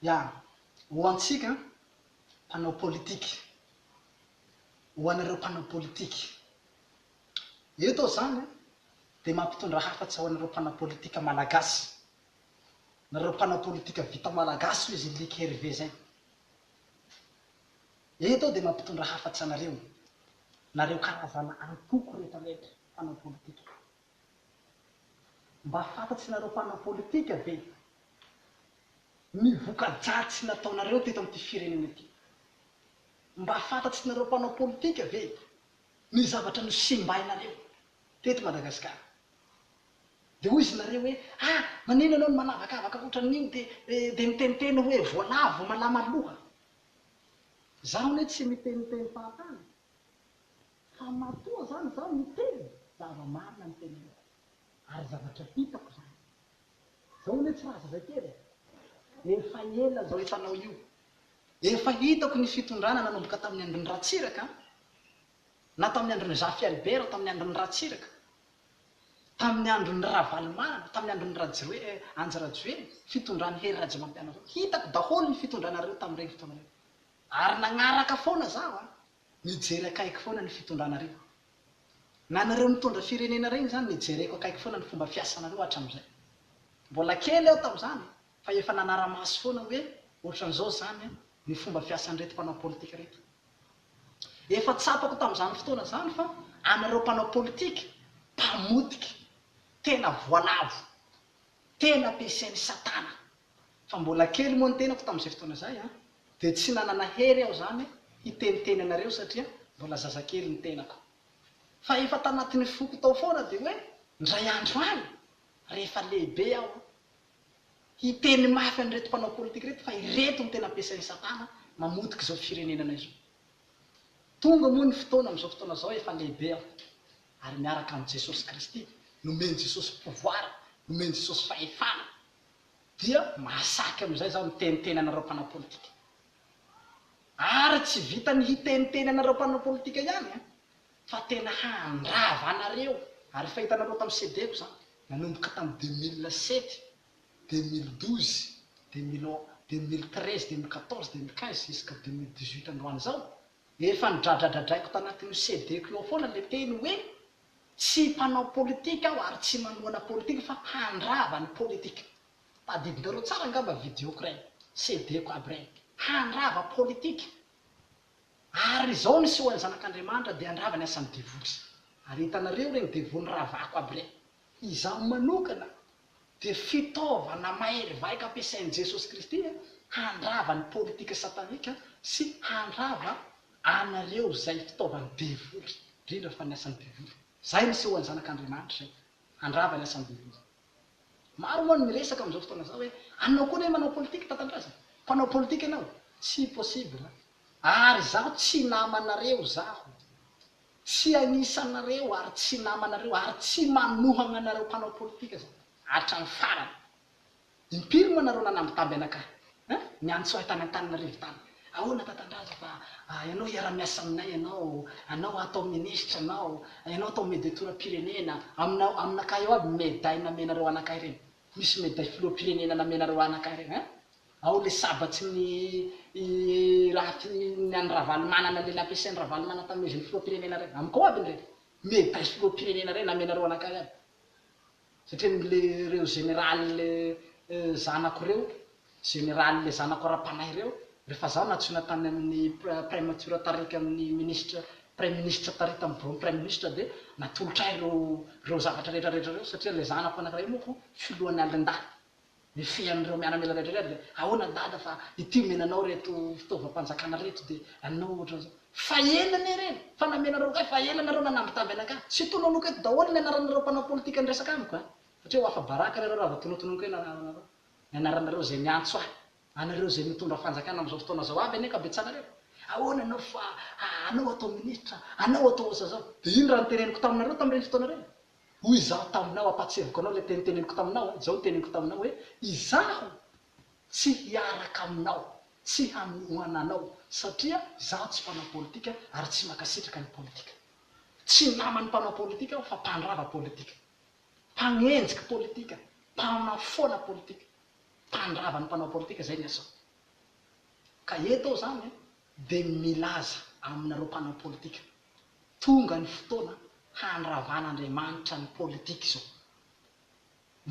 Ya, ho antsika mpanao politika, ho anareo mpanao politika, eto aho izany dia mampitondra hafatsy ho anareo mpanao politika malagasy, nareo mpanao politika vita malagasy hoy izy Luc Hervé izay. Eto aho dia mampitondra hafatsy anareo, nareo karazana antoko rehetra rehetra mpanao politika. Mba fantatsinareo mpanao politika ve ny voka-dratsy nataonareo teto amin'ity firenena ity? Mba fantatsinareo mpanao politika ve ny zavatra nosimbainareo teto Madagasikara? Dia hoy izy nareo hoe, ah, manino ianao no manavakavaka ohatran'io dia dia miteniteny hoe voalavo malama loha. Zaho anie tsy miteniteny fahatany fa matoa zany zaho miteny, zava-marina no teneniko ary zavatra hitako zany. Zao anie tsy raha zazakely e! Efa ela zao hitanao io. Efa hitako ny fitondrana nanomboka tamin'ny andron'i Ratsiraka na tamin'ny andron'i Zafy Albert tamin'ny andron'i Ratsiraka, tamin'ny andron'i Ravalomanana, tamin'ny andron'i Rajoe Andry Rajoelina, fitondran'i Hery Rajaomampihana zao. Hitako daholo ny fitondranareo tamin'ireny fotoana ireny. Ary nagnaraka foana zaho an, nijery akaiky foana ny fitondranareo. Na nareo nitondra firenena regny zany nijereko akaiky foana ny fomba fiasanareo hatramizay. Mbola kely aho tamizany fa efa nanara-maso foana hoe ohatran'izao zany ny fomba fiasan'ireto mpanao politika reto. Efa tsapako tamizany fotoana zany fa anareo mpanao politika mpamotika, tena voalavo, tena ampiasain'i satana. Fa mbola kely moa ny tenako tamin'izay fotoana izay an, dia tsy nanana hery aho izany hiteniteny anareo satria mbola zazakely ny tenako. Fa efa tanatin'ny foko tao foana dia hoe indray andro any rehefa lehibe aho an, hiteny mafy an'ireto mpanao politika ireto fa ireto no tena ampiasain'i satana mamotika izao firenenana izao. Tonga moa ny fotoana amin'izao fotoana izao efa lehibe aho ary miaraka amin'i Jesosy Kristy, nomen'i Jesosy pouvoir, nomen'i Jesosy fahefana Dia mahasaky amin'izay izaho miteniteny anareo mpanao politika. Ary tsy vitan'ny hiteniteny anareo mpanao politika ihany an, fa tena handrava anareo, ary efa hitanareo tamin'ny CD-ko izany, nanomboka tamin'ny 2007, 2012, 2013, 2014, 2015 jusqu'à 2018 androany izao, efa nodradradradraiko tanatin'io CD-ko io ao foana ilay teny hoe Tsy mpanao politika aho ary tsy manohana politika fa handrava ny politika. Tadidinareo tsara angamba video-ko ireny, CD-ko aby ireny. Handrava politika. Ary izao nisehoan'ny zanak'Andriamanitra dia handrava ny asan'ny devoly. Ary hitanareo ireny devoly ravako aby ireny. Izaho manokana dia fitaovana mahery vaika ampiasain'i Jesosy Kristy handrava ny politika satanika sy handrava anareo izay fitaovan'ny devoly, indrindra fa ny asan'ny devoly. Izay nisehoan'ny Zanak'Andriamanitra izay, handrava ny asan'ny devoly. Maro moa ny miresaka amin'izao fotoana izao hoe, anao koa anie manao politika Tatandraza, mpanao politika ianao. Tsy possible. Ary izaho tsy namanareo izaho. Tsy anisanareo ary tsy namanareo ary tsy manohagna anareo mpanao politika za hatramin'ny farany. Impiry moa nareo nanambitamby anakahy hein? Niantso ahy tany Antananarivo tany. Ahoana Tatandraza fa ianao hiara-miasa aminay ianao, anao hatao minisitra anao, ianao hatao mediatoram-pirenena, aminao aminakahy eo aby medaille namenareo anakahy ireny. Misy medaille filoham-pirenena namenareo anakahy ireny hein? Ao le sabatry ny raha ny an'i Ravalomanana le nampiasain'i Ravalomanana tamin'izy ny filoham-pirenena reny. Amiko ao aby ireny. Medaille filoham-pirenena reny namenareo anakahy aby. Satria ny le reo général zanako reo, général zanako ara-panahy reo, rehefa zaho nantsoina tany amin'ny primature tariky amin'ny ministre, praiminisitra tary tamin'ny biraon'ny praiminisitra dia natolotra ahy reo reo zavatra rehetra rehetra reo satria le zanako anakiray moko filohan'ny alin-dahy. Mifehy an'ireo miaramila rehetra ireo dia ahoana dada fa ity omena anao ireto fitaovam-panjakana ireto dia anao ohatran'izao. Fa ela anie ireny fa namenareo kay fa ela nareo nanambitamby anakahy. Tsy tononoko eto daholo ny anaranareo mpanao politika niresaka amiko a! Satria ho afa-baraka nareo raha vao tonotononiko hoe ny anaranareo. Ny anaranareo izay miantso ahy. Anareo izay mitondra fanjakana amin'izao fotoana izao avy anie ka betsanareo. Ahoana anao fa anao atao ministra, anao atao ohatr'izao. Dia ino raha noteneniko taminareo tamin'ireny fotoana ireny? Hoy izaho taminao, ampahatsiahiviko anao ilay teny teneniko taminao, izao no teneniko taminao hoe, Izaho tsy hiaraka aminao, tsy hanohana anao, satria izaho tsy mpanao politika ary tsy mankasitraka ny politika. Tsy naman'ny mpanao politika aho fa mpandrava politika, mpagnenjiky politika, mpanafoana politika, mpandrava ny mpanao politika, izay ny asako. Ka eto aho izany dia milaza aminareo mpanao politika, tonga ny fotoana handravan'Andriamanitra ny politika izao.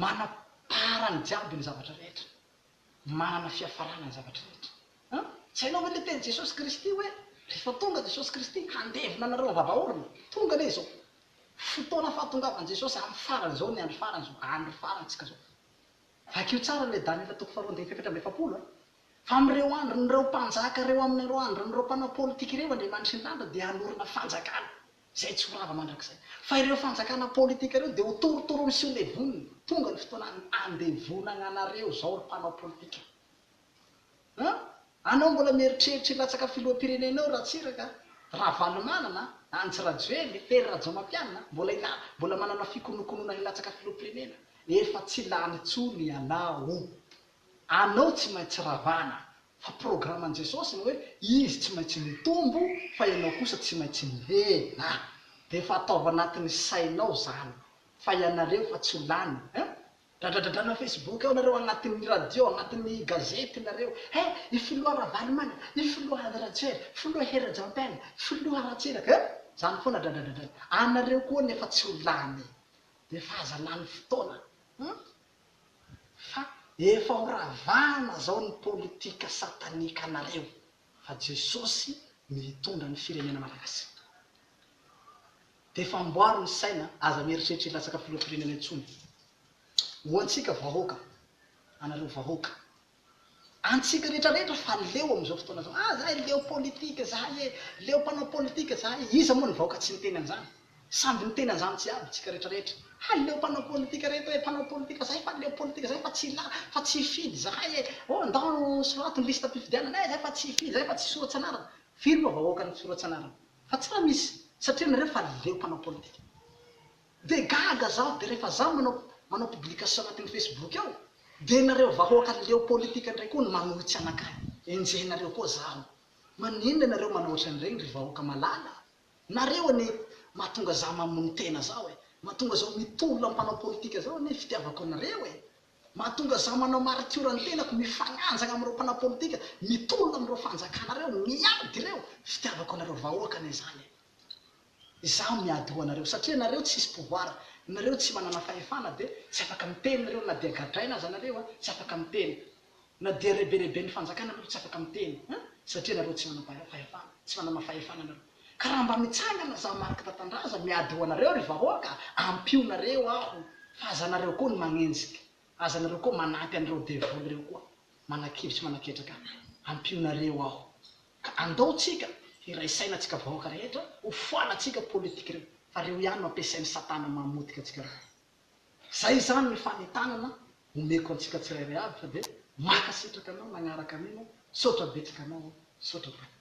Manam-parany jiaby ny zavatra rehetra. Manana fiafarana ny zavatra rehetra. An? Tsy hainao ve ilay tenin'i Jesosy Kristy hoe, rehefa tonga Jesosy Kristy handevona anareo amin'ny vava-orona? Tonga anie izao. Fotoana fahatongavan'i Jesosy amin'ny farany izao ny andro farany izao. Andro farany tsika izao. Vakio tsara ilay Daniela toko faharoa andininy faha-44 a. Fa amin'ireo andron'ireo mpanjaka ireo amin'ireo andron'ireo mpanao politika ireo Andriamanitry ny lanitra dia hanorina fanjakana izay tsy ho rava mandrakizay. Fa ireo fanjakana politika ireo dia ho torotoroiny sy ho levoniny. Tonga ny fotoana handevonana anareo izao ry mpanao politika. An? Anao mbola mieritreritra hilatsaka filoham-pirenena eo Ratsiraka, Ravalomanana, Andry Rajoely, Hery Rajaomampianina, mbola ila, mbola manana fikonokonona hilatsaka filoham-pirenena. Efa tsy lany intsony ianao. Anao tsy maintsy ravana. Fa programan'i Jesosy ny hoe Izy tsy maintsy mitombo fa ianao kosa tsy maintsy mihena. Dia efa ataovy anatin'ny sainao zany fa ianareo fa tsy ho lany hein. Dradradradrana Facebook ao nareo agnatin'ny radio agnatin'ny gazety nareo he i filoha Ravalomanana i filoha Andry Rajoelina filoha Hery Rajaompela filoha Ratsiraka hein zany foana dradradradrana anareo koa nefa tsy ho lany dia efa aza lany fotoana hum fa efa ho ravana zao ny politika satanika anareo fa Jesosy ny hitondra ny firenena malagasy dia efa amboaro ny saina aza mieritreritra hilatsaka filoham-pirenena intsony ho antsika vahoaka anareo vahoaka antsika rehetra rehetra fa leo amin'izao fotoana izao ah zahay leo politika zahay e leo mpanao politika zahay iza moa ny vahoaka tsy niteny an'izany samby niteny an'izany jiaby tsika rehetra rehetra ha leo mpanao politika reto e mpanao politika zahay fa leo politika zahay fa tsy ila fa tsy hifidy zahay e oh ndao sorato ny liste-pifidianana eh zahay fa tsy hifidy zahay fa tsy hisoratsy anarana firy moa vahoaka ny soratsy anarana Fa tsy raha misy satria nareo fa leo mpanao politika. De gaga zaho de rehefa zaho manao manao publication anatin'ny facebook ao de nareo vahoaka leo politika ndray koa no manohitsy anakahy. Enjehinareo koa zaho. Maninona nareo manao ohatran'ireny ry vahoaka malala? Nareo anie mahatonga zaho mamono tena zaho e. Mahatonga zaho mitolona am mpanao politika zaho anie fitiavako anareo e. Mahatonga zaho manao maritiora ny tenako, mifagnanjagna amin'ireo mpanao politika, mitolona amin'ireo fanjakana ireo, miady ireo, fitiavako anareo vahoaka anie izany e! Izaho miady ho anareo, satria nareo tsisy pouvoir, nareo tsy manana fahefana dia tsy afaka miteny nareo na dia gadraina aza nareo a, tsy afaka miteny, na dia rebereben'ny fanjakana nareo tsy afaka miteny an, satria nareo tsy manam-pahefana, tsy manana fahefana nareo. Ka raha mba mitsangana zaho Marc Tatandraza miady ho anareo ry vahoaka, ampio nareo aho fa aza nareo koa ny magnenjika, aza nareo koa manampy an'ireo devoly ireo koa manakivy sy manaketraka ahy, ampio nareo aho. Ka andao tsika hiray saina tsika vahoaka rehetra ho foanantsika politique ireo fa reo ihany no ampiasain'i satana mamotika antsika reo. Zay izany ny fanentanana omeko antsika tsirairay avy fa dia makasitraka anao nagnaraka an'iny aho, misaotra betsaka anao aho, misaotra tompoko.